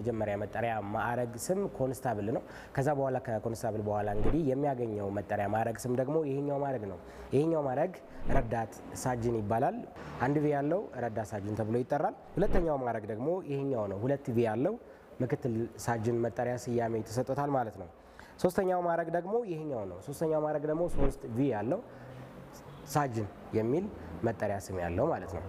የመጀመሪያ መጠሪያ ማዕረግ ስም ኮንስታብል ነው። ከዛ በኋላ ከኮንስታብል በኋላ እንግዲህ የሚያገኘው መጠሪያ ማዕረግ ስም ደግሞ ይሄኛው ማዕረግ ነው። ይሄኛው ማዕረግ ረዳት ሳጅን ይባላል። 1 ቪ ያለው ረዳት ሳጅን ተብሎ ይጠራል። ሁለተኛው ማዕረግ ደግሞ ይሄኛው ነው። 2 ቪ ያለው ምክትል ሳጅን መጠሪያ ስያሜ ተሰጥቶታል ማለት ነው። ሶስተኛው ማዕረግ ደግሞ ይሄኛው ነው። ሶስተኛው ማዕረግ ደግሞ 3 ቪ ያለው ሳጅን የሚል መጠሪያ ስም ያለው ማለት ነው።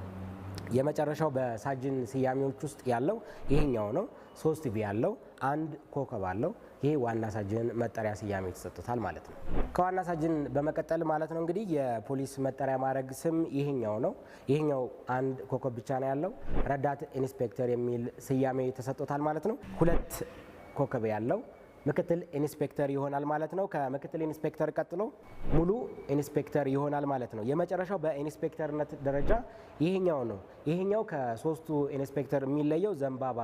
የመጨረሻው በሳጅን ስያሜዎች ውስጥ ያለው ይሄኛው ነው። 3 ቪ ያለው 1 ኮከብ አለው። ይሄ ዋና ሳጅን መጠሪያ ስያሜ ተሰጥቶታል ማለት ነው። ከዋና ሳጅን በመቀጠል ማለት ነው እንግዲህ የፖሊስ መጠሪያ ማዕረግ ስም ይሄኛው ነው። ይሄኛው 1 ኮከብ ብቻ ነው ያለው። ረዳት ኢንስፔክተር የሚል ስያሜ ተሰጥቶታል ማለት ነው። 2 ኮከብ ያለው ምክትል ኢንስፔክተር ይሆናል ማለት ነው። ከምክትል ኢንስፔክተር ቀጥሎ ሙሉ ኢንስፔክተር ይሆናል ማለት ነው። የመጨረሻው በኢንስፔክተርነት ደረጃ ይሄኛው ነው። ይሄኛው ከሶስቱ ኢንስፔክተር የሚለየው ዘንባባ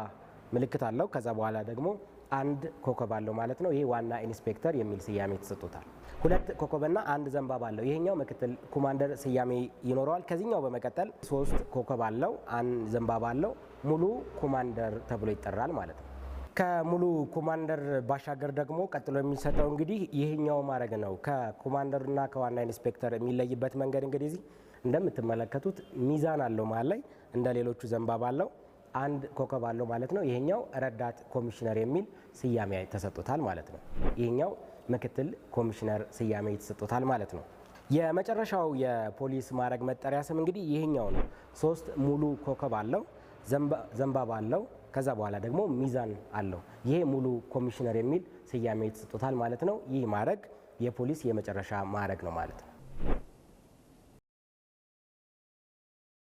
ምልክት አለው። ከዛ በኋላ ደግሞ 1 ኮከብ አለው ማለት ነው። ይሄ ዋና ኢንስፔክተር የሚል ስያሜ ተሰጥቶታል። 2 ኮከብና 1 ዘንባባ አለው። ይሄኛው ምክትል ኮማንደር ስያሜ ይኖረዋል። ከዚህኛው በመቀጠል 3 ኮከብ አለው፣ 1 ዘንባባ አለው። ሙሉ ኮማንደር ተብሎ ይጠራል ማለት ነው። ከሙሉ ኮማንደር ባሻገር ደግሞ ቀጥሎ የሚሰጠው እንግዲህ ይህኛው ማዕረግ ነው። ከኮማንደርና ከዋና ኢንስፔክተር የሚለይበት መንገድ እንግዲህ እዚህ እንደምትመለከቱት ሚዛን አለው መሀል ላይ፣ እንደ ሌሎቹ ዘንባባ አለው፣ 1 ኮከብ አለው ማለት ነው። ይሄኛው ረዳት ኮሚሽነር የሚል ስያሜ ተሰጥቶታል ማለት ነው። ይሄኛው ምክትል ኮሚሽነር ስያሜ ተሰጥቶታል ማለት ነው። የመጨረሻው የፖሊስ ማዕረግ መጠሪያ ስም እንግዲህ ይሄኛው ነው። 3 ሙሉ ኮከብ አለው፣ ዘንባባ አለው፣ ከዛ በኋላ ደግሞ ሚዛን አለው። ይሄ ሙሉ ኮሚሽነር የሚል ስያሜ ተሰጥቶታል ማለት ነው። ይህ ማዕረግ የፖሊስ የመጨረሻ ማዕረግ ነው ማለት ነው።